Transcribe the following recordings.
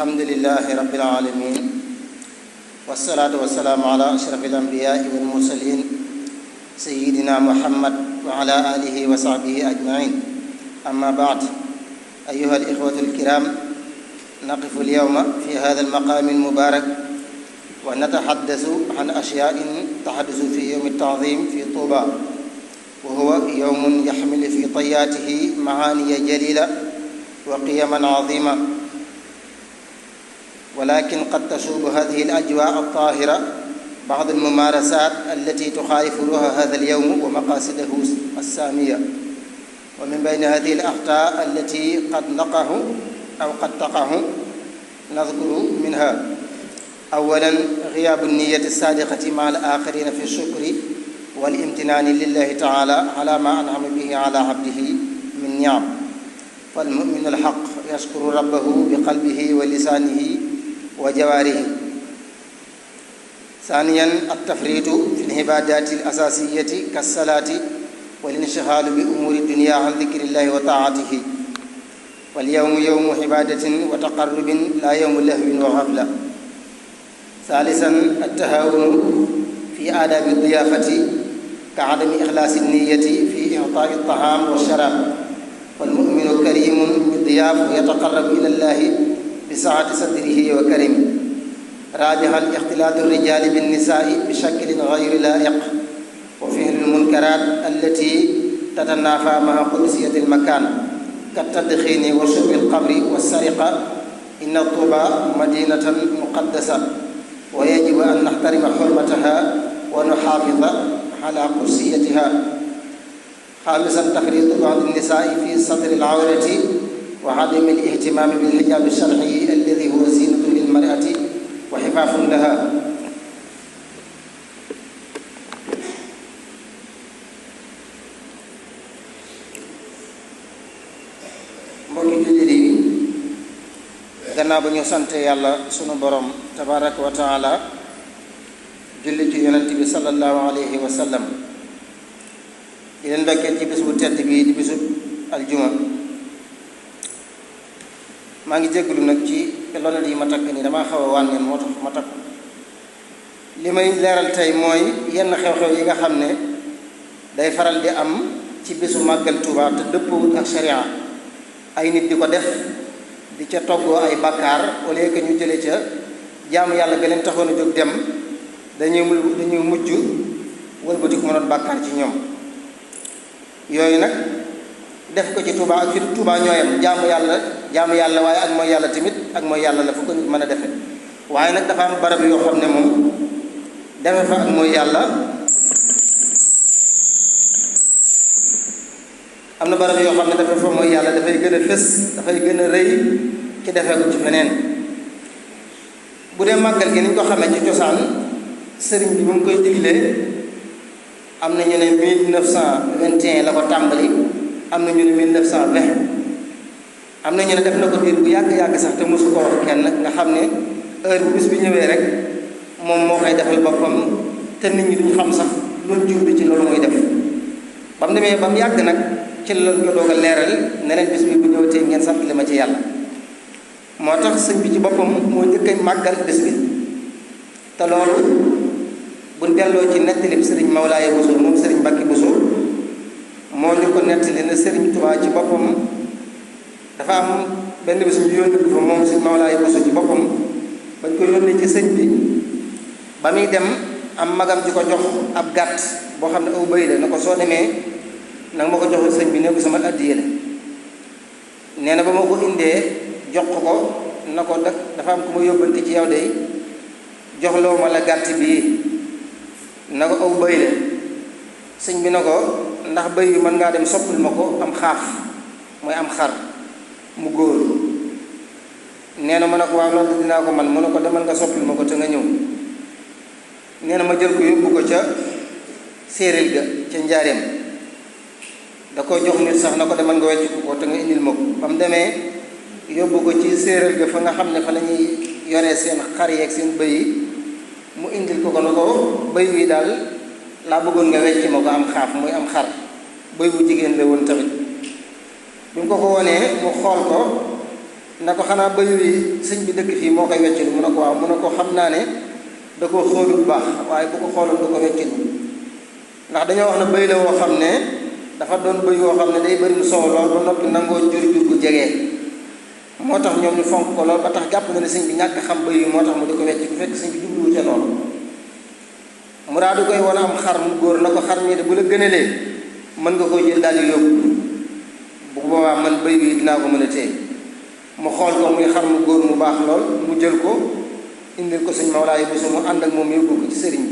الحمد لله رب العالمين والصلاة والسلام على أشرف الأنبياء والمرسلين سيدنا محمد وعلى آله وصحبه أجمعين. أما بعد، أيها الإخوة الكرام، نقف اليوم في هذا المقام المبارك ونتحدث عن أشياء تحدث في يوم التعظيم في طوبى، وهو يوم يحمل في طياته معاني جليلة وقيما عظيمة، ولكن قد تشوب هذه الأجواء الطاهرة بعض الممارسات التي تخالف روح هذا اليوم ومقاصده السامية. ومن بين هذه الأخطاء التي قد تقع نذكر منها: أولا، غياب النية الصادقة مع الآخرين في الشكر والامتنان لله تعالى على ما أنعم به على عبده من نعم. فالمؤمن الحق يشكر ربه بقلبه ولسانه وجوارحه. ثانيا، التفريط في العبادات الأساسية كالصلاة والانشغال بأمور الدنيا عن ذكر الله وطاعته، واليوم يوم عبادة وتقرب لا يوم لهو وغفلة. ثالثا، التهاون في آداب الضيافة كعدم إخلاص النية في إعطاء الطعام والشراب، والمؤمن كريم بالضياف ويتقرب إلى الله بسعة صدره وكرمه. رابعا، اختلاط الرجال بالنساء بشكل غير لائق وفعل المنكرات التي تتنافى مع قدسية المكان كالتدخين وشرب القبر والسرقة. إن طوبى مدينة مقدسة ويجب أن نحترم حرمتها ونحافظ على قدسيتها. خامسا، تفريط بعض النساء في ستر العورة وعدم الاهتمام بالحجاب الشرعي الذي هو زينة للمرأة وحفاظ لها. mbokki jullit yi, gannaaw ba ñu sante yàlla sunu borom tabaraka wa taala, julli ci yonent bi sallallahu alayhi wa sallam, di leen ndokkee ci bis bu tedd bi di bisu aljuma. maa ngi jégalu nag ci lonet yi ma takk ni damaa xaw a wànneen moo tax ma takk. li may leeral tey mooy yenn xew-xew yi nga xam ne day faral di am ci bisu màggal Tuuba te dëppwut ak sharia. ay nit di ko def di ca toggoo ay bàkkaar au lieu que ñu jële ca jaamu yàlla ga leen taxoon a jóg dem, dañuy mujj wëlbati ko mënoon bàkkaar ci ñoom. yooyu nag def ko ci Tuuba ak fi Tuuba ñooyam jaamu yàlla waaye ak mooy yàlla tamit ak mooy yàlla la fu ko nit mën a defe. waaye nag dafa am barab yoo xam ne moom defe fa ak mooy yàlla, am na barab yoo xam ne dafa fa mooy yàlla dafay gën a fës, dafay gën a rëy ci defee ko ci feneen. bu dee màggal gi niñ ko xamee ci cosaan, sëriñ bi bu mu koy diglee am na ñu ne 1921 la ko tàmbali, am na ñu ne 1920, am na ñu ne def na ko biir bu yàgg-yàgg sax te mosu ko wax kenn, nga xam ne heure bu bis bi ñëwee rek moom moo koy defal boppam te nit ñi duñu xam sax loolu jublu ci loolu muy def. ba mu demee ba mu yàgg nag ci la ko doog a leeral ne leen bis bi bu ñëwatee ngeen sant li ma ci yàlla. moo tax sëñ bi ci boppam moo njëkk a màggal bis bi. te loolu bu delloo ci nettalib sëriñ Mawlaaye Bousso moom sëriñ Mbàkke Bousso moo ñu ko nettali ne sëriñ Tuubaa ci boppam dafa am benn bis ñu yónni ko fa moom sëriñ Mawlaaye Bousso ci boppam bañ ko yónnee ci sëñ bi ba muy dem am magam ji ko jox ab gàtt boo xam ne aw bëy la na ko soo demee nag ma ko joxul sëñ bi ne ko sama addiye la. nee na ba ma ko indee jox ko na ko dafa am ku ma yóbbante ci yow de joxloo ma la gàtt bii na ko aw bëy la. sëñ bi na ko ndax bëy bi mën ngaa dem soppil ma ko am xaaf mooy am xar mu góor. nee na ma ne ko waaw loolu dinaa ko man mu ne ko demal nga soppil ma ko te nga ñëw. nee na ma jël ko yóbbu ko ca séeréel ga ca njaareem, da ko jox nit sax na ko demal nga wecc ko te nga indil ma ko. ba mu demee yóbbu ko ci séeréel ga fa nga xam ne fa la ñuy yoree seen xar yeeg seen bëy yi, mu indil ko na ko bëy wi daal laa bëggoon nga wecc ma ko am xaaf muy am xar. bëy bu jigéen la woon tamit. bi mu ko wonee mu xool ko na ko xanaa bëy wi sëñ bi dëkk fii moo koy weccilu mu ne ko waaw mu ne ko xam naa ne da koo xoolu bu baax waaye bu ko xooloon du ko weccilu ndax dañoo wax ne bëy la woo xam ne dafa doon bëy woo xam ne day bëri lu soow lool ba noppi nangoo jur gu jege moo tax ñoom ñu fonk ko lool ba tax jàpp na ne sëñ bi ñàkk xam bëy yi moo tax mu di ko wecc bu fekk sëñ bi jubluwu ca loolu mu daa du koy wan am xar mu góor na ko xar mii de bu la gënalee mën nga koy jël daal di yóbbu bu boobaa man bëy wi dinaa ko mën a téye mu xool ko muy xar mu góor mu baax lool mu jël ko indil ko sëñ Mawlaay Bousso mu ànd ak moom yóbbu ko ci sëriñ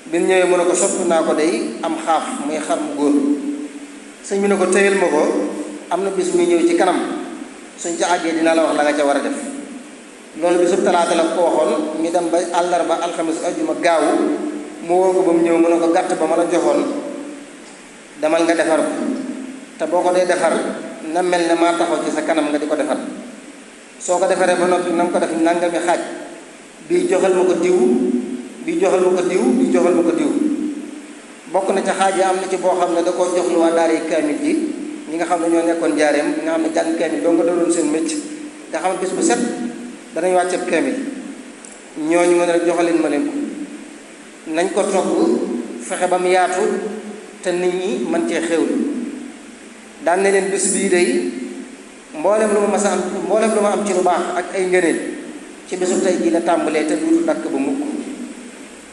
bi mu ñëwee mu ne ko soppi naa ko day am xaaf muy xar mu góor sëñ bi ne ko téyel ma ko am na bis muy ñëw ci kanam suñ ca àggee dina la wax la nga ca war a def loolu bisub talaata la ko waxoon ñu dem ba àllarba alxames ajjuma gaawu mu woo ko ba mu ñëw mu ne ko gàtt ba ma la joxoon demal nga defar ko te boo ko dee defar na mel ne maa taxaw ci sa kanam nga di ko defar soo ko defaree ba noppi na nga ko def nangami xaaj bii joxal ma ko diw bii joxal ma ko diw bii joxal ma ko diw bokk na ca xaaj yi am na ci boo xam ne da koo joxlu waa daara yi kaamil ji ñi nga xam ne ñoo nekkoon jaareem ñi nga xam ne jàng kaamil doo nga doon seen mécc nga xam ne bis bu set danañ wàcceeb kaamil ñooñu mën a joxaleen ma leen ko nañ ko togg fexe ba mu yaatu te nit ñi mën cee xewlu daan ne leen bis bii day mboolem lu ma mas a am mboolem lu ma am ci lu baax ak ay ngëneel ci bisu tey jii la tàmbalee te duutu dakk ba mukk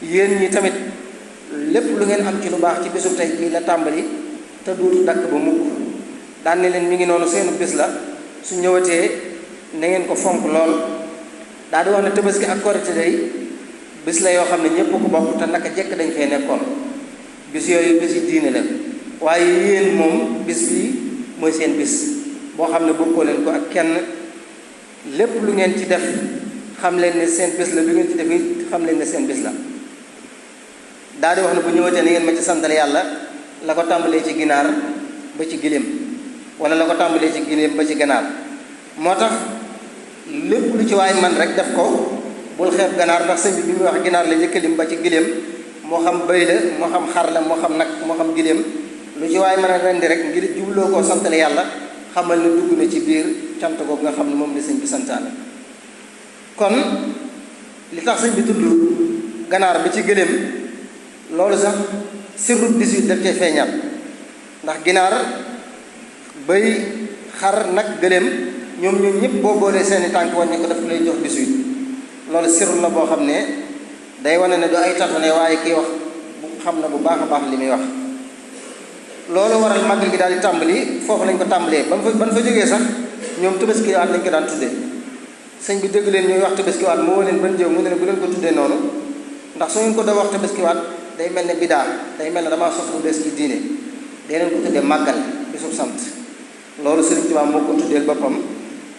yéen ñi tamit lépp lu ngeen am ci lu baax ci bisu tey jii la tàmbali te duutu dakk ba mukk daan ne leen mi ngi noonu seenu bis la su ñëwatee na ngeen ko fonk lool daal di wax ne tabaski ak korite day bis la yoo xam ne ñépp ko bokk te naka jekk dañ fee nekkoon bis yooyu bis yi diine la waaye yéen moom bis bi mooy seen bis boo xam ne bokkoo leen ko ak kenn lépp lu ngeen ci def xam leen ne seen bis la lu ngeen ci def it xam leen ne seen bis la daal di wax ne bu ñëwatee na ngeen ma ci santal yàlla la ko tàmbalee ci ginaar ba ci giléem wala la ko tàmbalee ci giléem ba ci ganaar moo tax lépp lu ci waay man rek def ko bul xeeb ganaar ndax sëñ bi bi muy wax ginaar la njëkkalim ba ci giléem moo xam bëy la moo xam xar la moo xam nag moo xam giléem lu ci waay mën a rendi rek ngir jubloo koo santale yàlla xamal ne dugg na ci biir cant googu nga xam ne moom la sëñ bi santaane kon li tax sëñ bi tudd ganaar bi ci gëléem loolu sax sirru 18 daf cay feeñal ndax ginaar bëy xar nag gëléem ñoom ñëpp boo boolee seeni tànk wàññi ko daf lay jox 18 loolu sirru la boo xam ne day wane ne du ay tatone waaye kii wax bu xam na bu baax a baax li muy wax loolu waral màggal gi daal di tàmbali foofu lañ ko tàmbalee ban fa jógee sax ñoom tabaskiwaat lañ ko daan tuddee sëñ bi dégg leen ñuy wax tabaskiwaat mu woo leen ban jëw mu ne bu leen ko tuddee noonu ndax su ngeen ko doon wax tabaskiwaat day mel ne bidaa day mel ne damaa sos lu des ci diine day leen ko tuddee màggal bisub sant loolu Sëriñ Tuubaa moo ko tuddeel boppam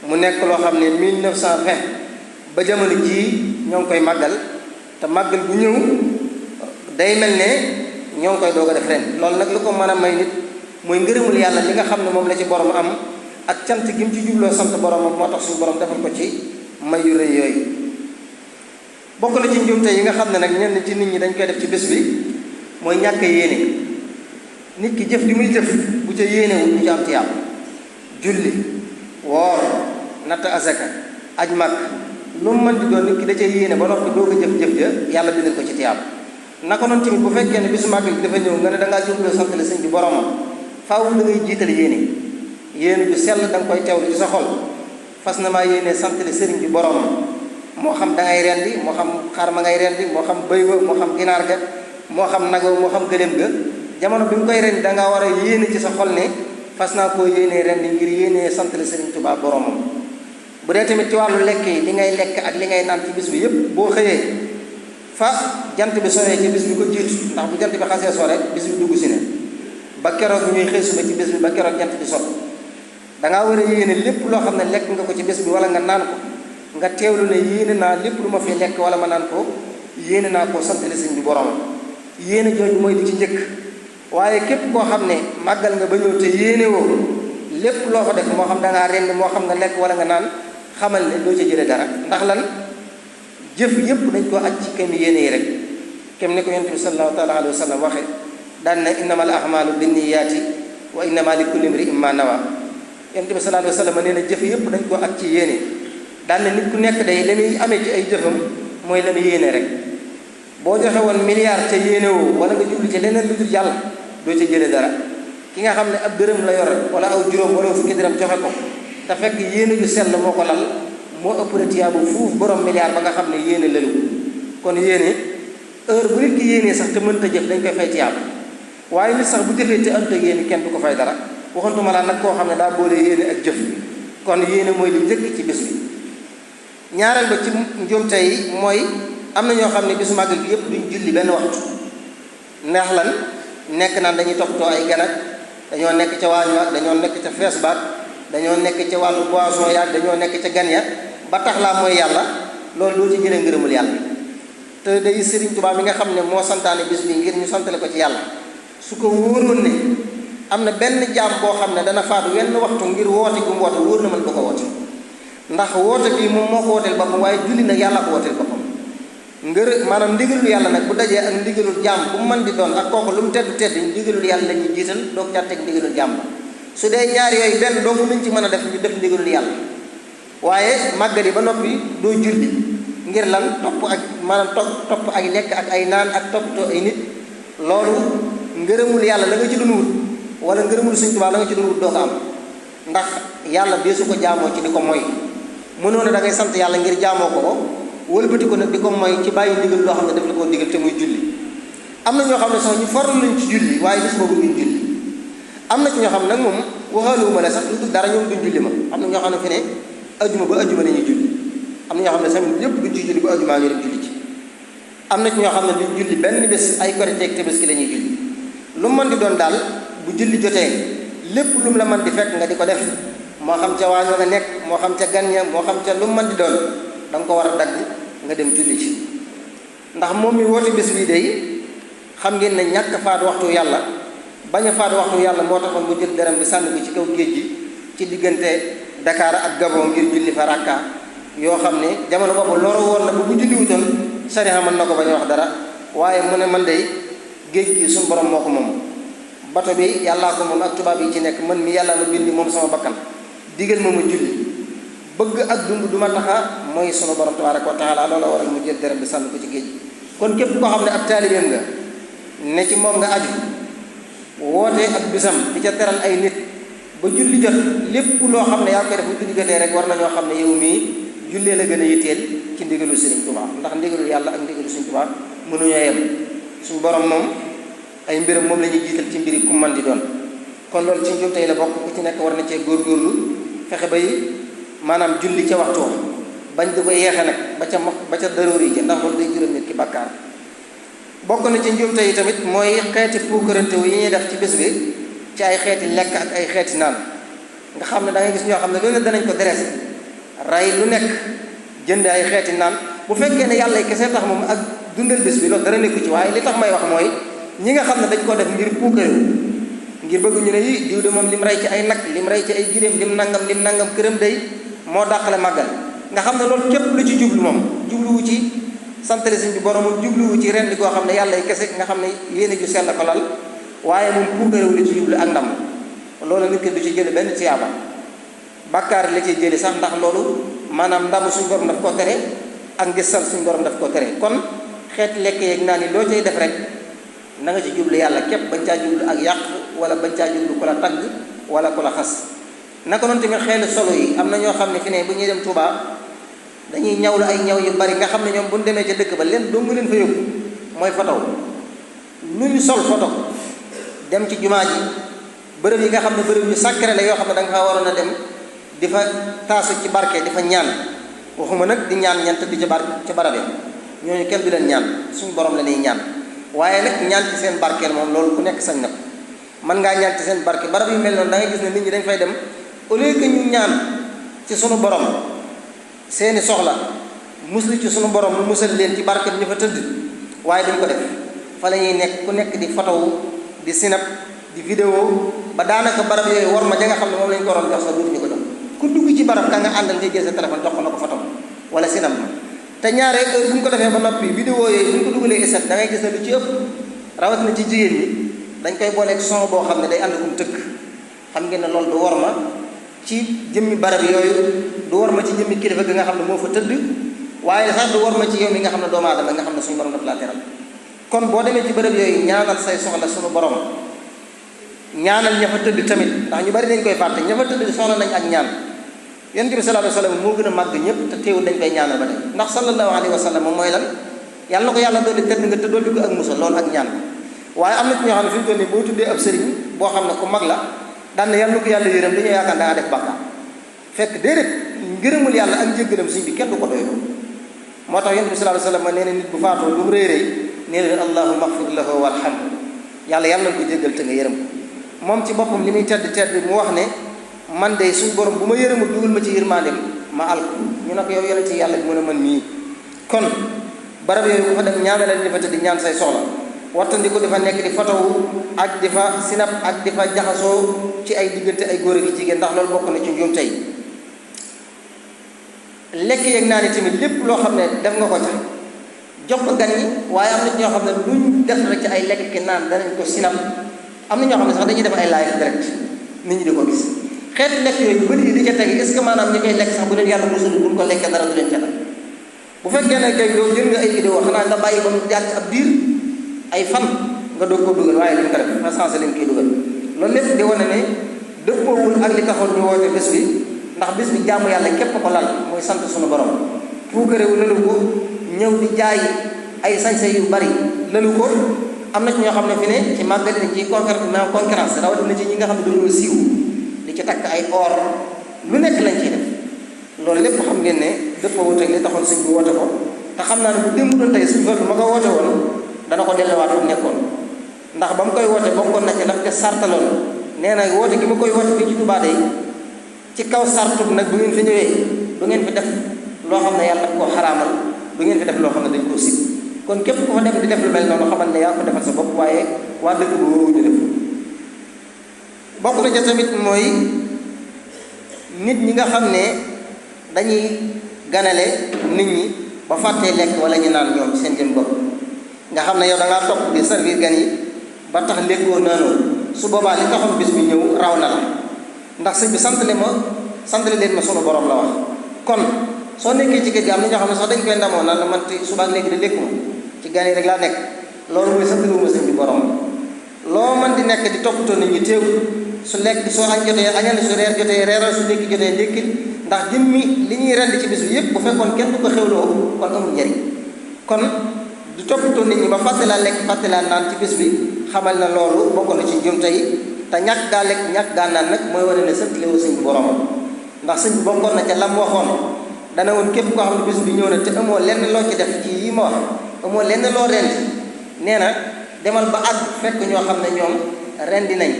mu nekk loo xam ne 1920 ba jamono jii ñoo ngi koy màggal te màggal bu ñëw day mel ne ñoo ngi koy doog a def ren loolu nag lu ko mën a may nit mooy ngërëmul yàlla li nga xam ne moom la ci borom am ak cant gi mu ci jubloo sant boromam moo tax suñu borom defal ko ci may yu rëy yooyu bokk na ci njuumte yi nga xam ne nag ñenn ci nit ñi dañ koy def ci bés bi mooy ñàkk yéene nit ki jëf li muy jëf bu ca yéenewul bu ci am tiyaab julli woor natt azaka aj mag lu mu mën di doon nit ki da ca yéene ba noppi doo ko jëf-jëf ja yàlla bindal ko ci tiyaab naka noonu tamit bu fekkee ne bisu màggal bi dafa ñëw nga ne dangaa jubloo santale sëñ bi boromam faaw da ngay jiital yéene ju sell da nga koy teewlu ci sa xol fas na maa yéene santale sëriñ bi boromam moo xam da ngay rendi moo xam xar ma ngay rendi moo xam bëy wa moo xam ginaar ga moo xam nag wa moo xam gëléem ga jamono bi mu koy rendi da ngaa war a yéene ci sa xol ne fas naa koo yéene rendi ngir yéene santale sëriñ Tuubaa boromam bu dee tamit ci wàllu lekk yi li ngay lekk ak li ngay naan ci bis bi yépp boo xëyee fa jant bi sowee ci bis bi ko jiitu ndax bu jant bi xasee so rek bis bi dugg si ne ba keroog ñuy xëy suba ci bis bi ba keroog jant bi so dangaa war a yéene lépp loo xam ne lekk nga ko ci bis bi wala nga naan ko nga teewlu ne yéene naa lépp lu ma fi lekk wala ma naan ko yéene naa koo santale sëñ bi boromam yéene jooju mooy li ci njëkk waaye képp koo xam ne màggal nga ba ñëw te yéene woo lépp loo fa def moo xam dangaa rend moo xam nga lekk wala nga naan xamal ne doo ca jële dara ndax lan jëf yépp dañ koo aj ci kem yéene yi rek kem ni ko yonent bi sallallahu taala alayhi wa sallam waxe daan ne innamal ahmaalu binniyaati wa innama li kulli imri'in ma nawa Yonent bi sallallahu alayhi wa sallam nee na jëf yëpp dañ ko ak ci yéene daan ne nit ku nekk day la muy amee ci ay jëfam mooy la muy yéene rek boo joxe woon milliard ca yéene woo wala nga jublu ci leneen lu dul yàlla doo ca jële dara ki nga xam ne ab dërëm la yor wala aw juróom wala fukki dërëm joxe ko te fekk yéene ju sell moo ko lal moo ëpp la tiyaabu fuuf borom milliard ba nga xam ne yéene lalu kon yéene heure bu nit ki yéenee sax te mënta jëf dañ koy fay tiyaabu waaye nit sax bu jëfee te ënt ak yéene kenn du ko fay dara waxantuma laa nag koo xam ne daa boole yéene ak jëf kon yéene mooy li njëkk ci bés bi ñaareel ba ci njuumte yi mooy am na ñoo xam ne bisu màggal bi yëpp duñ julli benn waxtu ndax lan nekk naan dañuy toppatoo ay gan ak dañoo nekk ca waañ wa dañoo nekk ca fees baat dañoo nekk ca wàllu boisson yaag dañoo nekk ca gan ya ba tax laa mooy yàlla loolu doo ci jëlee ngërëmul yàlla te day Sëriñ Tuubaa mi nga xam ne moo santaane bis bi ngir ñu santale ko ci yàlla su ko wóoroon ne am na benn jaam boo xam ne dana faatu wenn waxtu ngir woote gu mu woote wóor na mën ko ko woote ndax woote bii moom moo ko wooteel boppam waaye julli nag yàlla ko wooteel boppam maanaam ndigalul yàlla nag bu dajee ak ndigalul jaam bu mu mën di doon ak kooku lu mu tedd tedd ndigalul yàlla la ñuy jiital doog ca teg ndigalul jaam ba su dee ñaar yooyu benn doomu luñ ci mën a def ñu def ndigalul yàlla waaye màggal yi ba noppi doo julli ngir lan topp ak maanaam topp ak lekk ak ay naan ak toppatoo ay nit loolu ngërëmul yàlla la nga ci doon wut wala ngërëmul Sëriñ Tuubaa la nga ci doon wut doo ko am ndax yàlla bee su ko jaamoo ci di ko moy mënoo ne da ngay sant yàlla ngir jaamoo ko wëlbati ko nag di ko moy ci bàyyi ndigal loo xam ne daf la koo digal te muy julli am na ñoo xam ne sax ñu farlu lañ ci julli waaye bis boobu duñ julli am na ci ñoo xam ne nag moom waxaaluwuma la sax lu dul dara ñoom duñ julli ma am na ñoo xam ne fi ne ajuma ba ajuma la ñuy julli am na ñoo xam ne semaine yëpp duñ ci julli ba ajumaa ngi dem julli ci am na ci ñoo xam ne duñ julli benn bés ay Korite ak Tabaski la ñuy julli lu mën di doon daal bu julli jotee lépp lu mu la mën di fekk nga di ko def moo xam ca waañoo nga nekk moo xam ca gan ya moo xam ca lu mu mën di doon da nga ko war a dagg nga dem julli ci ndax moom mi woote bés bii day xam ngeen ne ñàkk faat waxtu yàlla bañ a faat waxtu yàlla moo taxoon mu jël deram bi sànni ko ci kaw géej gi ci diggante Dakar ak Gabon ngir julli fa rakka yoo xam ne jamono boobu loolu woon na bu julliwutoon sariya mën na ko bañ a wax dara waaye mu ne man day géej gi suñu borom moo ko moom bato bi yàllaa ko moom ak tubaab yi ci nekk man mi yàlla ma bindi moom sama bakkan digal ma julli bëgg ak dund du ma taxa mooy sunu borom tabaaraka wa taala loola waral mu jël deret bi sànni ko ci géej gi kon képp koo xam ne ab taalibeem nga ne ci moom nga aju woote ak bisam di ca teral ay nit ba julli jot lépp loo xam ne yaa koy def bu julli jotee rek war na ñoo xam ne yow mii jullee la gën a yitteel ci ndigalu Sëriñ Tuubaa ndax ndigalu yàlla ak ndigalu Sëriñ Tuubaa mënuñoo yem suñu borom moom ay mbiram moom la ñuy jiital ci mbiri ku man di doon kon loolu ci njum tey la bokk ku ci nekk war na cee góorgóorlu fexe bay maanaam julli ca waxtu wax bañ di ko yeexe nag ba ca daroor yi ca ndax loolu day jural nit ki bàkkaar bokk na ci njum tey tamit mooy xeeti puukarante yi ñuy def ci bés bi ci ay xeeti lekk ak ay xeeti naan nga xam ne da ngay gis ñoo xam ne loolu danañ ko dressé ray lu nekk jënd ay xeeti naan bu fekkee ne yàlla kese tax moom ak dundal bés bi loolu dara nekku ci waaye li tax may wax mooy ñi nga xam ne dañ ko def ngir puukarewu ngir bëgg ñu ne yi diw de moom lim rey ci ay nag lim rey ci ay giréem lim nangam këram day moo dàqale màggal nga xam ne loolu képp lu ci jublu moom jubluwu ci santale sëñ bi boromam jubluwu ci rendi goo xam ne yàlla kese nga xam ne yéene ju sell ko lal waaye moom puukarewu li ci jublu ak ndam loolu nit ki du ci jële benn tiyaaba bàkkaar la ciy jëli sax ndax loolu maanaam ndamu suñu borom daf ko tere ak ngisal suñu borom daf ko tere kon xeeti lekk yeeg naa ni loo cay def rek na nga ci jublu yàlla képp bañ caa jublu ak yàq wala bañ caa jublu ku la tagg wala ku la xas naka noonu tamit xeeli solo yi am na ñoo xam ne fi ne bu ñuy dem Touba dañuy ñawlu ay ñaw yu bari nga xam ne ñoom bu ñu demee ca dëkk ba leen dong leen fa yóbbu mooy fotow lu ñu sol foto dem ci jumaa ji bërëb yi nga xam ne bërëb yu sacré la yoo xam ne da nga faa waroon a dem di fa taasu ci barke di fa ñaan waxuma nag di ñaan ñan tëdd ca barab ya ñooñu kenn du leen ñaan suñu borom la ñuy ñaan waaye nag ñaan ci seen barkeel moom loolu ku nekk sañ na ko mën ngaa ñaan ci seen barke barab yu mel noonu da ngay gis ne nit ñi dañ fay dem au lieu que ñu ñaan ci sunu borom seeni soxla muslu ci sunu borom mu musal leen ci barke bi ñu fa tëdd waaye duñ ko def fa la ñuy nekk ku nekk di photo di sinap di vidéo ba daanaka barab yooyu war ma ja nga xam ne moom lañ ko waroon jox sax duñu ko jox ku dugg ci barab ka nga àndal ngay jël sa téléphone jox ko na ko photo wala sinap ma te ñaare heure bu ñu ko defee ba noppi vidéo yooyu bu ñu ko dugalee isat da ngay gis ne lu ci ëpp rawat na ci jigéen ñi dañ koy booleeg son boo xam ne day ànd kum tëgg xam ngeen ne loolu du war ma ci jëmmi barab yooyu du war ma ci jëmmi kilifa gi nga xam ne moo fa tëdd waaye sax du war ma ci yow mi nga xam ne doomu aadama nga xam ne suñu borom daf laa teral kon boo demee ci bërëb yooyu ñaanal say soxla suñu borom ñaanal ña fa tëdd tamit ndax ñu bari dañ koy fàtte ña fa tëdd soxla nañ ak ñaan yonent bi sallallahu alayhi wa sallam moo gën a màgg ñëpp te teewul dañ koy ñaanal ba tey ndax sallallahu alayhi wa sallam moom mooy lan yàlla na ko yàlla dolli tëdd nga te dolli ko ak musal loolu ak ñaan waaye am na ci ñoo xam ne fi mu toll nii boo tuddee ab sëriñ boo xam ne ku mag la daan na yàlla na ko yàlla yërëm dañoo yaakaar da ngaa def bàkkaar fekk déedéet ngërëmul yàlla ak njëggalam suñ bi kenn du ko doy moo tax yonent bi sallallahu alayhi wa sallam nee na nit bu faatoo lu mu rëy rëy nee leen allahumma ighfir lahu warhamhu yàlla yàlla na ko jéggal te nga yërëm ko moom ci boppam li muy tedd mu wax ne man de suñ borom bu ma yërëmul dugal ma ci yërmaandeem ma alko ñu ne ko yow yonent yàlla bi mën a mën mii kon barab yooyu ku fa dem ñaanalal di fa tëdd ñaan say soxla wattandi ko di fa nekk di fotowu ak di fa sinap ak di fa jaxasoo ci ay diggante ay góor ak jigéen ndax loolu bokk na ci njuum tey lekk yeeg naa ni tamit lépp loo xam ne def nga ko ca jox ko gan yi waaye am na ñoo xam ne luñ def rek ci ay lekk ki naan danañ ko sinap am na ñoo xam ne sax dañuy def ay live direct nit ñi di ko gis xeetu lekk yooyu bëri yi di ca teg est-ce que maanaam ñi koy lekk sax bu leen yàlla musul buñ ko lekkee dara du leen ca dal bu fekkee ne kay yow jël nga ay vidéo xanaa nga bàyyi ba mu jaar ci ab diir ay fan nga doog ko dugal waaye liñ ko def fa sensé lañ koy dugal loolu lépp di wane ne dëppoowul ak li taxoon ñu woote bés bi ndax bés bi jaamu yàlla képp ko lal mooy sant suñu borom puukarewu lalu ko ñëw di jaay ay sañse yu bari lalu ko am na ci ñoo xam ne fi ne ci màggal ni ci concurrence rawatina ci ñi nga xam ne dañoo siiw di ci takk ay or lu nekk lañ ciy def loolu lépp xam ngeen ne dëppoowul ak li taxoon suñ bi woote ko te xam naa ne bu démb doon tey suñ fa ma ko woote woon dana ko delluwaat fu nekkoon ndax ba mu koy woote bokkoon na ci la ca sartaloon nee na woote gi ma koy woote fii ci Touba day ci kaw sartub nag bu ngeen fi ñëwee du ngeen fi def loo xam ne yàlla daf koo xaraamal du ngeen fi def loo xam ne dañ koo sib kon képp ku fa dem di def lu mel noonu xamal ne yaa ko defal sa bopp waaye waa dëkk bu woowu ñu def bokk na ca tamit mooy nit ñi nga xam ne dañuy ganale nit ñi ba fàttee lekk wala ñu naan ñoom seen jëm bopp nga xam ne yow da ngaa topp di servir gan yi ba tax lékkoo naanoo su boobaa li taxoon bis bi ñëw raw na la ndax sëñ bi santale leen ma sunu borom la wax kon soo nekkee ci kër gi am na ñoo xam ne sax dañ koy ndamoo naan la man te subaak léegi di lékkuma ci gan yi rek laa nekk loolu mooy santale wu ma sëñ bi borom loo man di nekk di toppatoo nit ñi teew su lekk soo añ jotee añal su reer jotee reeral su ndékki jotee ndékkil ndax jëmmi li ñuy rend ci bis bi yëpp bu fekkoon kenn du ko xewloo kon amul njariñ kon di toppatoo nit ñi ba fàtte laa lekk fàtte laa naan ci bis bi xamal na loolu bokk na ci njumte yi te ñàkk gaa lekk ñàkk gaa naan nag mooy wane ne santale wu sëñ bi borom ndax sëñ bi bokkoon na ca lam waxoon dana woon képp koo xam ne bis bi ñëw na te amoo lenn loo ci def ci yi ma wax amoo lenn loo rend nee na demal ba àgg fekk ñoo xam ne ñoom rendi nañ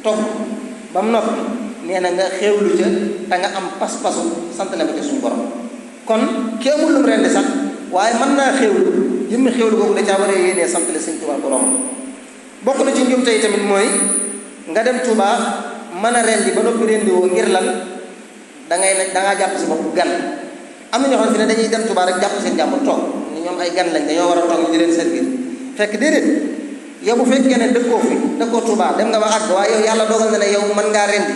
togg ba mu noppi nee na nga xéewlu ca te nga am pas-pasu sant la ko ca suñu borom kon ki amul lu mu rendi sax waaye mën naa xéewlu jëmmi xéewlu boobu da caa war a yéenee sant la sëñ Tuubaa borom bokk na ci njum tey tamit mooy nga dem Tuubaa mën a rendi ba noppi rendi woo ngir lan dangaa jàpp si bopp gan am na ñoo xam ne dañuy dem Tuubaa rek jàpp seen jàmbur toog ni ñoom ay gan lañ dañoo war a toog ñu di leen servir fekk déedéet yow bu fekkee ne dëkkoo Tuubaa dem nga ba àgg waaye yow yàlla dogal na ne yow mën ngaa rendi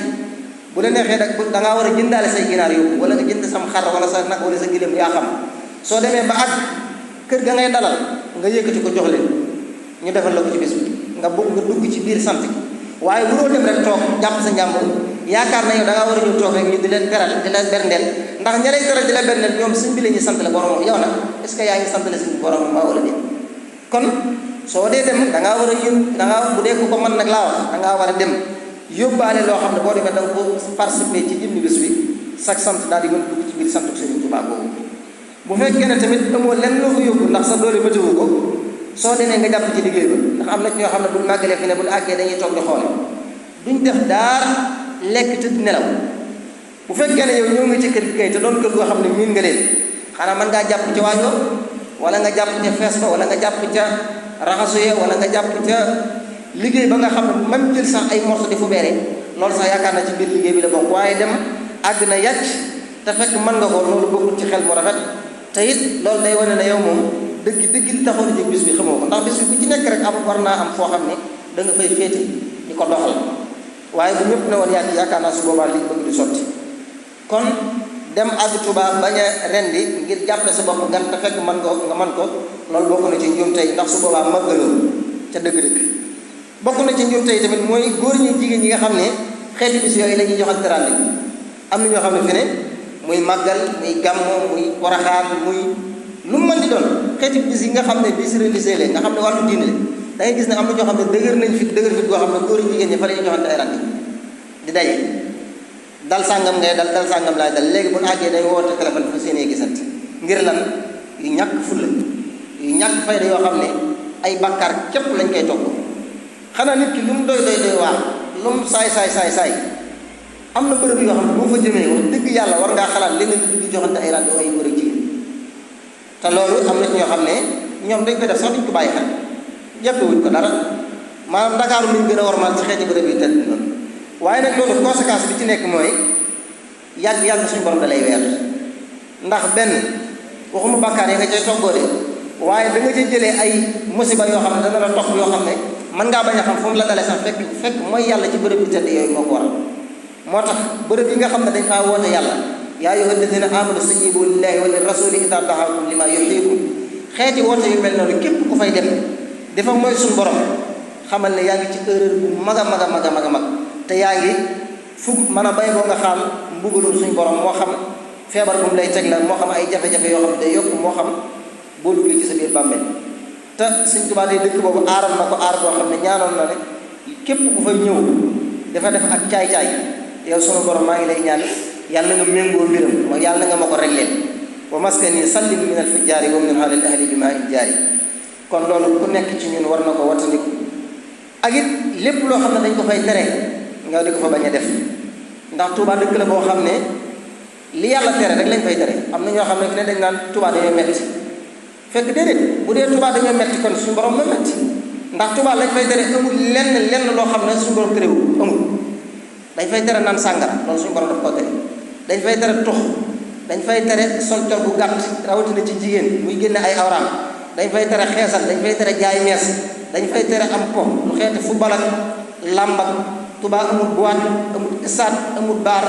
bu la neexee nag dangaa war a jëndaale say ginaar yóbbu wala nga jënd sam xar wala sa nag wala sa giléem yaa xam soo demee ba àgg kër ga ngay dalal nga yëkkati ko jox leen ñu defal la ko ci bis bi nga dugg ci biir sant gi waaye bu doo dem rek toog jàpp sa njàmbur yaakaar na yow da ngaa war a ñëw toog rek ñu di leen teral di leen berndeel ndax ña lay teral di la berndeel ñoom sëñ bi la ñuy sant la borom yow nag est-ce que yaa ngi sant la sëñ borom maa wala déet kon soo dee dem da ngaa war a bu dee ko mën nag laa wax da ngaa war a dem yóbbaale loo xam ne boo demee da nga ko participer ci jëmmi bis bi chaque sant daal di mën dugg ci biir santu Sëriñ Tuubaa boobu bu fekkee ne tamit amoo lenn loo ko yóbbu ndax sa doole bëtiwu ko soo demee nga jàpp ci liggéey ba ndax am na ñoo xam ne buñ màggalee fi ne buñ àggee dañuy toog di xoole duñ def daar lekk te nelaw bu fekkee ne yow ñëw nga ci kër gi kay te doon kër goo xam ne miin nga leen xanaa mën ngaa jàpp ci waajoo wala nga jàpp ca fees ba wala nga jàpp ca raxasu ya wala nga jàpp ca liggéey ba nga xam ne même jël sax ay morceau di fu beere loolu sax yaakaar na ci biir liggéey bi la bokk waaye dem àgg na yàcc te fekk mën nga ko loolu bokkul ci xel mu rafet te it loolu day wane ne yow moom dëgg li taxoon a jóg bis bi xamoo ko ndax bis bi ku ci nekk rek am war naa am foo xam ne da nga fay féete di ko doxal waaye bu ñëpp ne woon yaakaar naa su boobaa liñ bëgg du sotti kon dem àgg Tuubaa bañ a rendi ngir jàppe sa bopp gan te fekk nga mën ko loolu bokk na ci njuumte yi ndax su boobaa màggaloo ca dëgg-dëgg bokk na ci njuumte yi tamit mooy góor ñi jigéen ñi nga xam ne xeeti bis yooyu la ñuy jox ak teraanga am na ñoo xam ne fi ne muy màggal muy gàmmo muy waraxaan muy lu mu mën di doon xeeti bis yi nga xam ne bis religieux la nga xam ne wàllu diine la da ngay gis ne am na ñoo xam ne dëgër fit goo xam ne góor ñi jigéen ñi fa la ñuy joxante ay rand di daje dal sàngam ngay dal sàngam laay dal léegi bu ñu àggee day woote téléphone fa seenee gisante ngir lan yu ñàkk fulla yu ñàkk fayda yoo xam ne ay bàkkaar képp lañ koy togg xanaa nit ki lu mu doy waar lu mu saay am na bërëb yoo xam ne boo fa jëmee wax dëgg yàlla war ngaa xalaat li nga di joxante ay rand ay góor ak jigéen te loolu am na ci ñoo xam ne ñoom dañ koy def sax duñ ko bàyyi xel jàppewuñ ko dara maanaam Dakar luñ gën a warmal ci xeeti bërëb yi tëdd noonu waaye nag loolu conséquence bi ci nekk mooy yàgg suñu borom da lay weer ndax benn waxuma bàkkaar yi nga cay toggoo de waaye da nga cay jëlee ay musiba yoo xam ne dana la topp yoo xam ne mën ngaa bañ a xam fu mu la dalee sax fekk mooy yàlla ci bërëb bi tëdd yooyu moo ko waral moo tax bërëb yi nga xam ne dañ faa woote yàlla yaa ayyuha alladina amanu stajibu lillahi wa lirrasuli ida daakum lima yuhyikum xeeti woote yu mel noonu képp ku fay dem dafa mooy suñu borom xamal ne yaa ngi ci erreur bu mag a mag te yaa ngi fukk mën a bay boo nga xam mbugalum suñu borom moo xam feebar bu mu lay teg la moo xam ay jafe-jafe yoo xam ne day yokk moo xam boo duggee ci sa biir bàmmeel te Sëñ Tuubaa day dëkk boobu aaral na ko aar boo xam ne ñaanoon na ne képp ku fay ñëw dafa def ak caay-caay yow sunu borom maa ngi lay ñaan yàlla na nga méngoo mbiram mooy yàlla na nga ma ko réglé wa maskani sallim min al fujjaari wa min alal ahli bi maa in jaari kon loolu ku nekk ci ñun war na ko wattandiku ak it lépp loo xam ne dañ ko fay tere nga di ko fa bañ a def ndax Touba dëkk la boo xam ne li yàlla tere rek lañ fay tere am na ñoo xam ne fi ne dañ naan Touba dañoo metti fekk déedéet bu dee Touba dañoo metti kon suñu borom ma metti ndax Touba lañ fay tere amul lenn loo xam ne suñu borom terewul amul dañ fay tere naan sàngara loolu suñu borom daf koo tere dañ fay tere tux dañ fay tere sol col bu gàtt rawatina ci jigéen muy génne ay awraam dañ fay tere xeesal dañ fay tere jaay mees dañ fay tere am po lu xeeti football ak làmb ak Touba amul boîte amul stade amul baar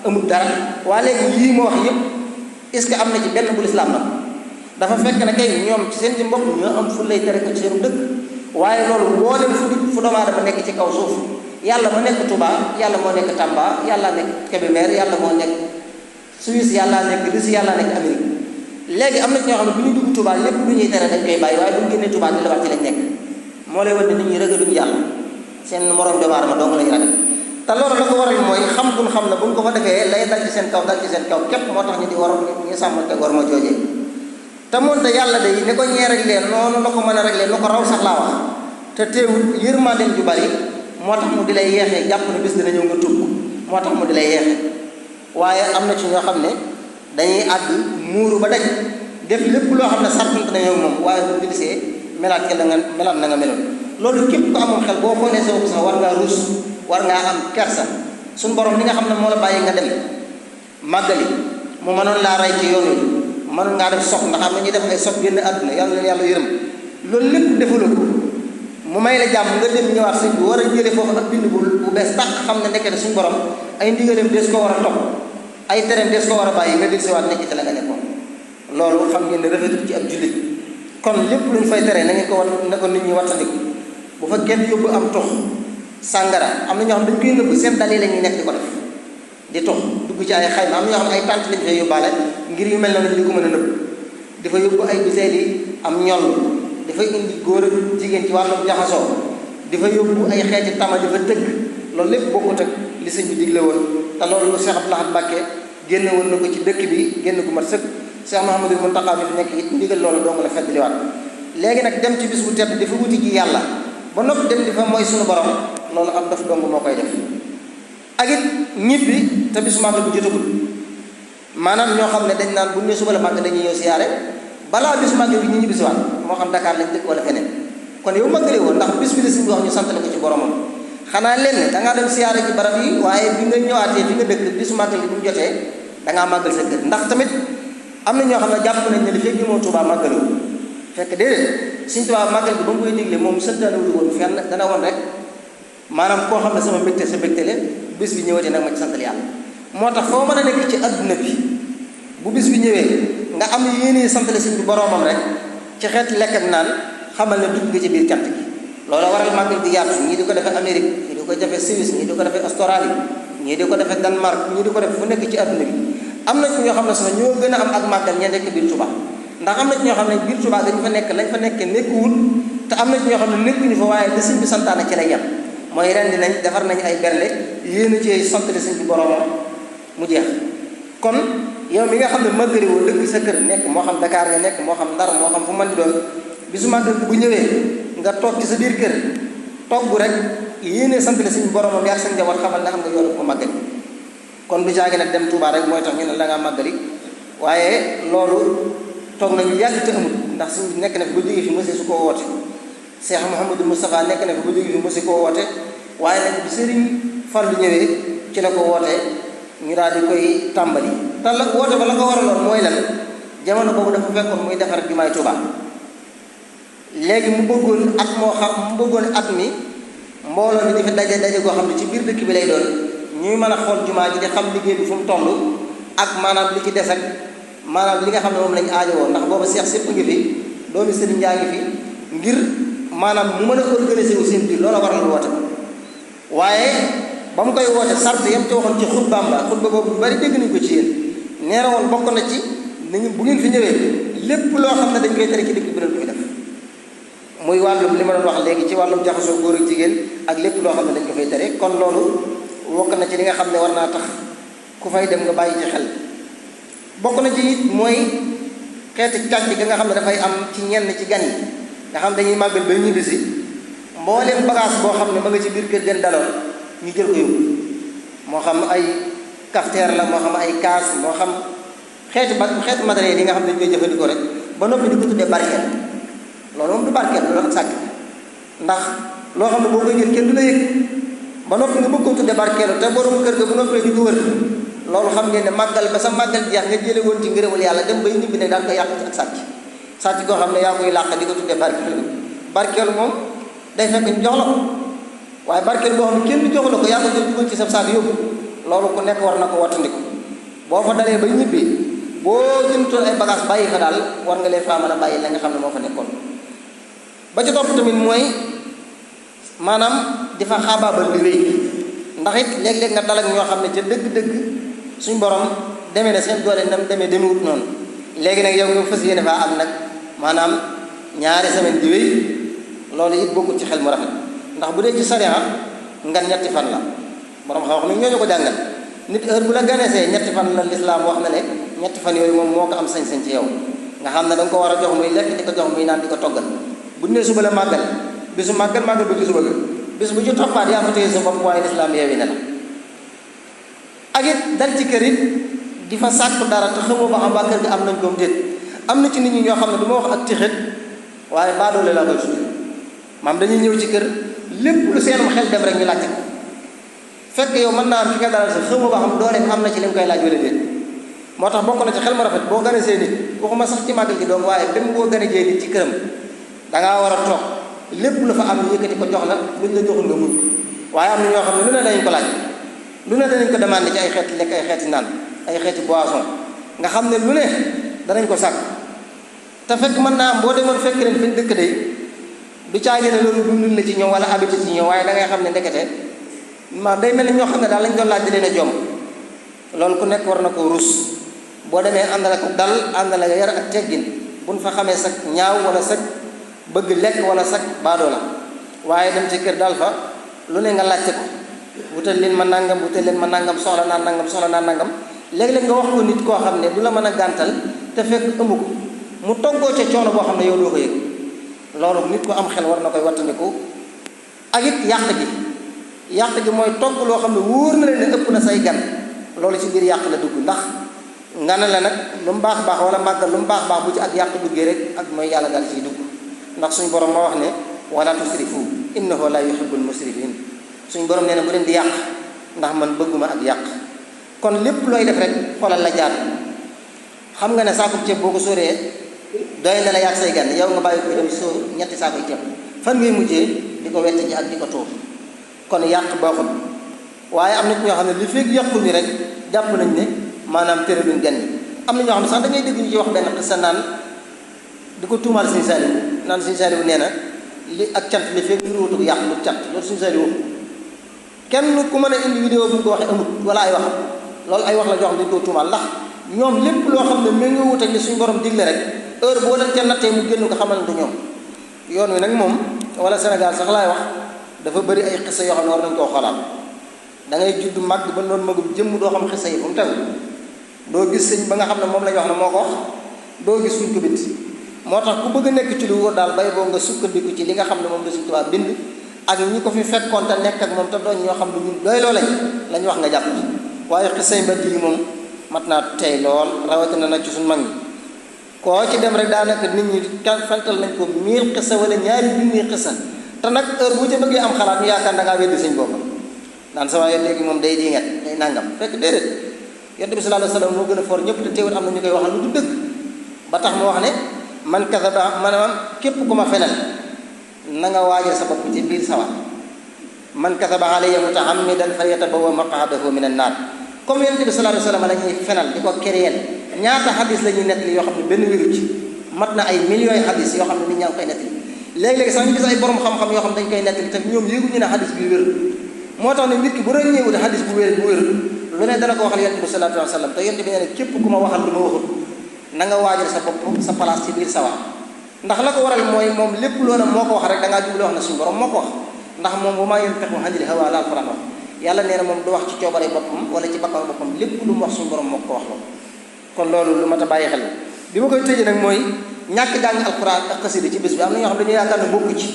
amul dara waa léegi yii ma wax yëpp est-ce que am na ci benn bu lislaam nag dafa fekk ne kay ñoom ci seen ci mbokk ñoo am fu lay tere ko ci seen dëkk waaye loolu boo dem fu doomu aadama nekk ci kaw suuf yàlla ma nekk Touba yàlla moo nekk Tamba yàlla nekk Kébémer yàlla moo nekk Suisse yàlla nekk Russie yàlla nekk Amérique léegi am na ci ñoo xam ne bu ñu dugg Touba lépp lu ñuy tere dañ koy bàyyi waaye bu ñu génnee Touba di la wax ci lañ nekk moo lay wan ne nit ñi ragaluñu yàlla seen morom doomu aadama dong lañu ragal te loolu la ko waral mooy xam duñ xam ne bu ñu ko fa defee lay dal ci seen kaw képp moo tax ñu di waroon ñu sàmmante war ma joojee te moonte yàlla de ne ko ñee réglé noonu la ko mën a réglé lu ko raw sax laa wax te teewul yërmandeem ju bari moo tax mu di lay yeexee jàpp ne bis dina ñëw nga tuub moo tax mu di lay yeexee waaye am na ci ñoo xam ne dañuy àgg muuru ba daj def lépp loo xam ne sartante na yow moom waaye bu dilisee melaat na nga meloon loolu képp ko amoon xel boo xoolee sa bopp sax war ngaa ruus war ngaa am kersa suñu borom li nga xam ne moo la bàyyi nga dem màggali mu mënoon laa rey ci yoon wi mënoon ngaa def sox ndax am na ñuy def ay sox génn àdduna yàlla leen yàlla yërëm loolu lépp defaloo ko mu may la jàmm nga dem ñëwaat sëñ bi war a jëlee foofu ak bind bu bees tàq xam ne nekkee suñu borom ay ndigalam des ko war a topp ay tereem des ko war a bàyyi nga dellusiwaat nekk ci la nga nekkoon loolu xam ngeen ne rafetul ci ab jullit kon lépp lu ñu fay tere na ngeen ko wat na ko nit ñi wattandiku bu fa kenn yóbbu am tox sàngara am na ñoo xam dañ koy nëbb seen dal yi la ñuy nekk di ko def di tox dugg ci ay xayma am na ñoo xam ne ay tànt lañu fay yóbbaale ngir yu mel noonu di ko mën a nëbb dafa yóbbu ay biteel yi am ñoll dafay indi góor ak jigéen ci wàllum jaxasoo dafa yóbbu ay xeeti tama dafa tëgg loolu lépp bokkut ak li sëñ bi digle woon te loolu lu Cheikh Abdou Lahad Mbacké génne woon na ko ci dëkk bi génn gu mat sëkk Cheikh Mouhamadou Mountakha bi fi nekk it ndigal loolu dong la feddliwaat léegi nag dem ci bis bu tedd dafa wuti ji yàlla ba noppi dem di fa mooy suñu borom loolu am daf dong moo koy def ak it ñibbi te bisu màggal bu jotagul maanaam ñoo xam ne dañ naan bu ñu suba la màgg dañuy ñëw siyaare balaa bisu màggal bi ñu ñibbi si waat moo xam Dakar lañ dëkk wala feneen kon yow màggale woon ndax bis bi la suñu wax ñu sant la ko ci boromam xanaa lenn dangaa dem siyaare ci barab yi waaye bi nga ñëwaatee fi nga dëkk bisu màggal bi bu mu jotee dangaa màggal sa kër ndax tamit am na ñoo xam ne jàpp nañ ne li fekk moo Tuubaa màggalu fekk déedéet Sëñ Tuubaa màggal bi ba mu koy digle moom santaane wu woon fenn dana woon rek maanaam koo xam ne sama mbégte sa mbégte la bis bi ñëwatee nag ma ci santal yàlla moo tax foo mën a nekk ci adduna bi bu bis bi ñëwee nga am yéene santale sëñ bi boroomam rek ci xeet lekk ak naan xamal ne dugg nga ci biir cant gi loolu waral màggal di yaatu ñii di ko defee Amérique ñii di ko defee Suisse ñii di ko defee Australie ñii di ko defee Danemark ñii di ko def fu nekk ci adduna bi am na ci ñoo xam ne sax ñoo gën a am ak màggal ña nekk biir Touba ndax am na ci ñoo xam ne biir Touba dañu fa nekk lañ fa nekkee nekkuwul te am na ci ñoo xam ne nekkuñu fa waaye da sëñ bi santaane ci lay yem mooy rendi nañ defar nañ ay bernde yéen ci santale sëñ bi boroomam mu jeex kon yow mi nga xam ne màggali woo dëkk sa kër nekk moo xam Dakar nga nekk moo xam Ndar moo xam fu mën di doon bisu màggal bu ñëwee nga toog ci sa biir kër togg rek yéene santale sëñ bi boroomam yaa sa njaboot xamal ne am nga yoonu ko màggali kon du jaagi nag dem Touba rek mooy tax ñu ne la nga màggali waaye loolu toog nañu yàgg te amul ndax suñ nekk na fi ba jógee fi mësee su koo woote Cheikh Mouhamadou Moustapha nekk na fi ba jógee fi mësee koo woote waaye nag bi Sëriñ Fallu ñëwee ci la ko wootee ñu daal di koy tàmbali te la woote ba la ko waraloon mooy lan jamono boobu dafa fekkoon muy defar jumaay Touba léegi mu bëggoon at moo xam mu bëggoon at mi mbooloo mi di fi daje goo xam ne ci biir dëkk bi lay doon ñuy mën a xool jumaa ji di xam liggéey bi fu mu toll ak maanaam li ci des ak maanaam li nga xam ne moom lañu aajowoo ndax booba seex sépp ngi fi doomi sëriñ njaa ngi fi ngir maanaam mu mën a organiser wu seen biir loola waral woote waaye ba mu koy woote sart yam ci waxoon ci xutbaam ba xutba boobu bu bari dégg nañu ko ci yéen nee na woon bokk na ci nañu bu ngeen fi ñëwee lépp loo xam ne dañ koy tere ci dëkk bi dañ koy def muy wàllum li ma doon wax léegi ci wàllum jaxasoo góor ak jigéen ak lépp loo xam ne dañ ko fay tere kon loolu bokk na ci li nga xam ne war naa tax ku fay dem nga bàyyi ci xel bokk na ci it mooy xeeti càcc ga nga xam ne dafay am ci ñenn ci gan yi nga xam dañuy màggal ba ñibbisi mbooleem bagage boo xam ne ma nga ci biir kër gën daloon ñu jël ko yóbbu moo xam ay cafetière la moo xam ay kaas moo xam xeeti matériel yi nga xam ne dañu koy jëfandikoo rek ba noppi di ko tuddee barkeel loolu moom du barkeel loolu ak sàcc ndax loo xam ne boo koy jël kenn du la yëg ba noppi nga bëgg ko tuddee barkeelu te borom kër ga bu noppee di ko wër loolu xam ngeen ne màggal ba sa màggal jeex nga jële woon ci ngërëmul yàlla dem bay ñibbi ne daal koy yàq ci ak sàcc koo xam ne yaa koy làq di ko tuddee barkeelu moom day fekk ñu jox la ko waaye barkeelu boo xam ne kenn jox la ko yaa ko jël dugal ci sa saak yóbbu loolu ku nekk war na ko wattandiku boo fa dalee bay ñibbi boo jëntoon ay bagage bàyyi fa daal war nga leen faa mën a bàyyi la nga xam ne moo fa nekkoon ba ci topp tamit mooy maanaam di fa xaabaabal di wéy ndax it léeg-léeg nga dal ak ñoo xam ne ca dëgg-dëgg suñ borom demee na seen doole nam demewut noonu léegi nag yow nga fas yéene faa am nag maanaam ñaari semaine di wéy loolu it bokkut ci xel mu rafet ndax bu dee ci sariya nga ñetti fan la borom xam-xam ne ñooñu ko jàngal nit heure bu la ganesee ñetti fan la lislaam wax na ne ñetti fan yooyu moom moo ko am sañ-sañ ci yow nga xam ne da nga ko war a jox muy lekk di ko jox muy naan di ko toggal bu ne suba la màggal bisu màggal ba ci suba ga bis bu ci toppaat yaa fa téye sa bopp waaye lislaam yeewi na la ak it dal ci kër it di fa sàkku dara te xamoo ba xam waa kër gi am nañ koom déet am na ci nit ñi ñoo xam ne du ma wax ak tixit waaye baadoole laa koy tudde maam dañuy ñëw ci kër lépp lu seenum xel dem rek ñu laajte ko fekk yow mën naa am ki nga dalal sax xamoo ba xam dooleem am na ci li nga koy laaj wala déet moo tax bokk na ci xel mu rafet boo ganesee nit waxuma sax ci màggal gi doom waaye même boo ganejee nit ci këram dangaa war a toog lépp lu fa am yëkkati ko jox la luñ la joxul nga muñ waaye am na ñoo xam ne lu ne dañu ko laaj lu ne danañ ko demandé ci ay xeeti lekk ay xeeti naan ay xeeti boisson nga xam ne lu ne danañ ko sàkk te fekk mën naa am boo demoon fekk leen fi ñu dëkk day du caagi ne loolu dundul la ci ñoom wala habitude ci ñoom waaye da ngay xam ne ndekete ma day mel ni ñoo xam ne daal lañ doon laaj di leen a jom loolu ku nekk war na ko rus boo demee àndal ko dal àndal nga yar ak teggin buñ fa xamee sag ñaaw wala sag bëgg lekk wala sag baadoo la waaye dem ci kër dal fa lu ne nga laajte ko wutal leen ma nangam soxla naa nangam léeg-léeg nga wax ko nit koo xam ne du la mën a gàntal te fekk ëmb ko mu toggoo ca coono boo xam ne yow doo ko yëg loolu nit ko am xel war na koy wattandiku ak it yàq gi mooy togg loo xam ne wóor na leen ne ëpp na say gan loolu ci biir yàq la dugg ndax nga ne la nag lu mu baax wala màggal lu mu baax bu ci ak yàq duggee rek ak mooy yàlla dal ciy dugg ndax suñu borom moo wax ne wala tusrifu innahu la yuhibbul musrifin suñu borom nee na bu leen di yàq ndax man bëgguma ak yàq kon lépp looy def rek xoolal la jaar xam nga ne saako ceeb boo ko sóoree doy na la yàq say gan yow nga bàyyi ko dem sóor ñetti saako ceeb fan ngay mujjee di ko wette ji ak di ko tuur kon kon yàq baaxul waaye am na ñoo xam ne li fekk yàqul ni rek jàpp nañ ne maanaam tere luñ gan ñi am na ñoo xam ne sax da ngay dégg ñu ci wax benn xisa naan di ko tuumaal Sëñ Saaliw naan Sëñ Saaliw nee na li ak cant li fekk ñu wutuk yàq lu cant loolu Sëñ Saaliw wax kenn ku mën a indi vidéo bu ñu ko waxee amut wala ay wax loolu ay wax la joo xam ne dañu ko tuumaal ndax ñoom lépp loo xam ne méngoo wut ak li suñu borom digle rek heure boo leen ca nattee mu génn ko xamal ne du ñoom yoon wi nag moom wala Sénégal sax laay wax dafa bëri ay xisa yoo xam ne war nañu koo xoolaat da ngay judd màgg ba noonu magum jëmm doo xam xisa yi fu mu tegu doo gis sëñ ba nga xam ne moom la ñu wax ne moo ko wax doo gis fuñ ko bind moo tax ku bëgg a nekk ci lu wóor daal bay boo nga sukkandiku ci li nga xam ne moom la Sëñ Tuubaa bind ak ñi ko fi fekkoon te nekk ak moom te doon ñoo xam ne ñun doy loo lañ wax nga jàpp waaye xisay mbedd yi moom mat naa tey lool rawatina nag ci suñu mag ñi koo ci dem rek daanaka nit ñi fental nañ ko 1000 xisa wala ñaari junni xisa te nag heure bu ca bëggee am xalaat ñu yaakaar da ngaa weddi sëñ boppam naan sama yoon léegi moom day diingat day nangam fekk déedéet yonent bi sallallahu alayhi wa sallam moo gën a for ñëpp te teewul am na ñu koy waxal lu du dëgg ba tax mu wax ne man kasaba maanaam képp ku ma fenal na nga waajal sa bopp ci biir sawar man kasaba alayya mutaammidan falyatabawwa maq'adahu min an-naar comme yonent bi sallallahu alayhi wa sallam la ñuy fenal di ko créer ñaata xadis la ñuy nettali yoo xam ne benn wéru ci mat na ay millions xadis yoo xam ne nit ñaa ngi koy nettali léegi-léegi sax ñu gis ay borom xam-xam yoo xam ne dañ koy nettali te ñoom yëguñu ne xadis bi wér moo tax ne nit ki bu doon ñëwul xadis bu wér lu ne dana ko waxal yonent bi sallallahu alayhi wa sallam te yonent bi nee na képp ku ma waxal lu ma waxul na nga waajal sa bopp sa place ci biir sawar ndax la ko waral mooy moom lépp loola moo ko wax rek da ngaa jublu wax na suñu borom moo ko wax ndax moom wa maa yantiqu anil hawaa la alquran wax yàlla nee na moom du wax ci coobare boppam wala ci bakkan boppam lépp lu mu wax suñu borom moo ko wax loolu kon loolu lu mat a bàyyi xel bi ma koy tëjee nag mooy ñàkk jàng alquran ak xasida ci bis bi am na ñoo xam dañu yaakaar ne bokku ci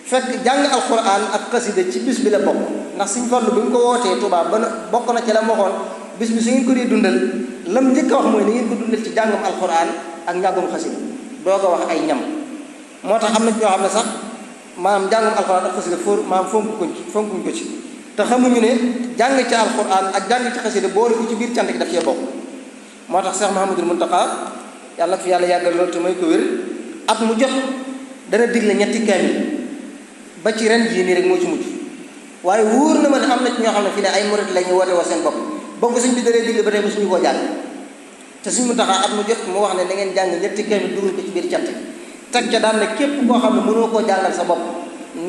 fekk jàng alquran ak xasida ci bis bi la bokk ndax suñ farlu bi ñu ko wootee Tuubaa ba bokk na ci la ma waxoon bis bi su ngeen ko dee dundal lam njëkk a wax mooy ni ngeen ko dundal ci jàngum alquran ak njàngum xasida doo ko wax ay ñam moo tax am na ñoo xam ne sax maanaam jàngum alquran ak xasida fonkuñ ko ci te xamuñu ne jàng ci alquran ak jàng ci xasida boole ko ci biir cant gi daf cee bokk moo tax Cheikh Mouhamadul Mountakha yàlla na fi yàlla yàggal loolu te may ko wér at mu jot dana digle ñetti kaamil ba ci ren jii nii rek moo ci mujj waaye wóor na ma ne am na ci ñoo xam ne fii ne ay murid la ñu woote woo seen bopp bokk suñ bi daree digle ba tey suñu koo jàng te suñ Mountakha at mu jot mu wax ne na ngeen jàng ñetti kaamil dugal ko ci biir cant teg ca daan ne képp koo xam ne mënoo koo jàngal sa bopp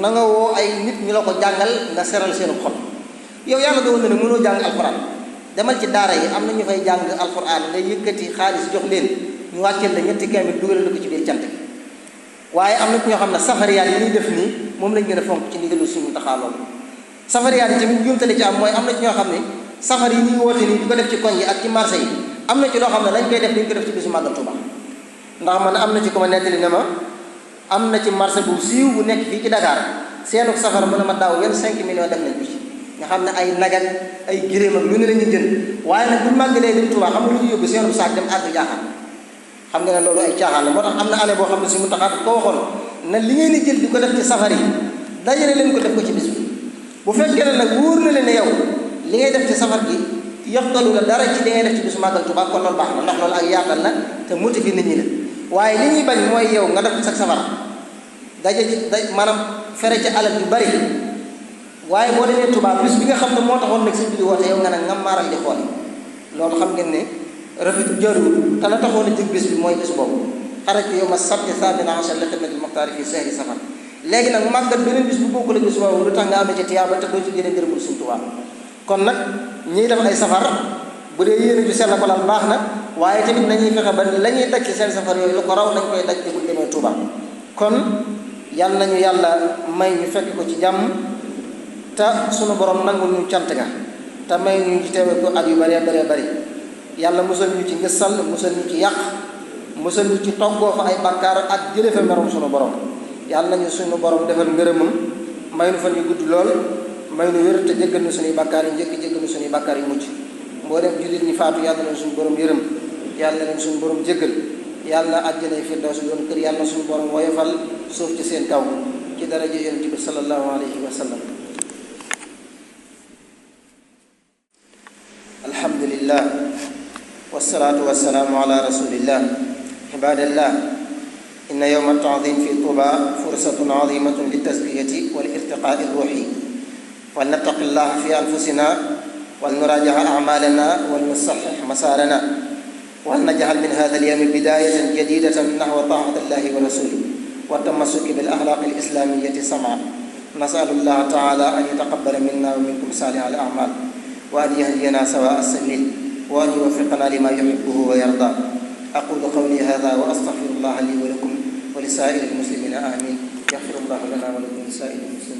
na nga woo ay nit ñu la ko jàngal nga seral seen xol yow yàlla doon na ne mënoo jàng alquran demal ci daara yi am na ñu fay jàng alquran nga yëkkati xaalis jox leen ñu wàcceel la ñetti kaamil dugal la ko ci biir cant gi waaye am na ñoo xam ne safariyaat yi ñuy def nii moom lañ gën a fonk ci ndigalu suñu Mountakha loolu safariyaat yi tamit njuumtali ci am mooy am na ci ñoo xam ne safar yi ñuy woote nii di ko def ci koñ yi ak ci marché yi am na ci loo xam ne lañ koy def dañ ko def ci bisu màggal Tuuba ndax man am na ci ko ma nettali ne ma am na ci marché bu siiw bu nekk fii ci Dakar seenu safar mën a ma daaw 25 millions def nañ ko ci nga xam ne ay nagat ay giréem ak lu ne la ñuy jënd waaye nag bu màggalee dem Tuuba xam nga lu ñu yóbbu seenu saak dem àgg jaaxaan xam nga ne loolu ay caaxaan la moo tax am na année boo xam ne si Mountakha daf ko waxoon na li ngeen di jël di ko def ci safar yi dajale leen ko def ko ci bis bi bu fekkee ne nag wóor na leen ne yow li ngay def ci safar gi yoxtalu la dara ci li ngay def ci bisu màggal Tuuba kon loolu baax na ndax loolu ak yaatal la te motivé nit ñi la waaye li ñuy bañ mooy yow nga def ci sa safar daje ci maanaam fere ci alal yu bari waaye boo demee Tuuba bis bi nga xam ne moo taxoon nag sëñ bi di woote yow nga ne nga maaral di xool loolu xam ngeen ne rafetu jaruwul te la taxoon a jëg bis bi mooy bis boobu xarajtu yawma sabti thamina ashar li xidmatil muxtaari fi sahri safar léegi nag màggat beneen bis bu bokkul ak bis boobu lu tax nga amee ci tiyaaba te doo ci jëlee ngërëmul Sëñ Tuubaa kon nag ñiy def ay safar bu dee yéene ju sell ko lan baax na waaye tamit nañuy fexe ba la ñuy daj ci seen safar yooyu lu ko raw nañ koy daj te buñ demee Tuuba kon yal nañu yàlla may ñu fekk ko ci jàmm te sunu borom nangul ñu cant ga te may ñu ci teewe ko at yu bëree bëree bëri yàlla musal ñu ci ngësal musal ñu ci yàq musal ñu ci toggoo fa ay bàkkaar ak jële fa merom sunu borom yàlla nañu suñu borom defal ngërëmam may nu fan yu gudd lool may nu wér te jéggal nu suñuy bàkkaar yi njëkk jéggal nu suñuy bàkkaar yi mujj mboolem jullit ñi faatu yàlla na suñu borom yërëm yàlla na suñu borom jéggal yàlla àjjana firdawsi doon kër yàlla suñu borom woyofal suuf ci seen kaw ci daraja yonent bi sallallahu alayhi wa sallam alhamdulillah wasalaatu wasalaamu ala rasulillah ibadallah inna yowma altaadim fi tuuba fursatun azimatun liltazkiyati wal irtiqaai ruuxi ولنتق الله في أنفسنا ولنراجع أعمالنا ولنصحح مسارنا ولنجعل من هذا اليوم بداية جديدة نحو طاعة الله ورسوله والتمسك بالأخلاق الإسلامية سمعا. نسأل الله تعالى أن يتقبل منا ومنكم صالح الأعمال وأن يهدينا سواء السبيل وأن يوفقنا لما يحبه ويرضى. أقول قولي هذا وأستغفر الله لي ولكم ولسائر المسلمين آمين. يغفر الله لنا ولكم ولسائر المسلمين.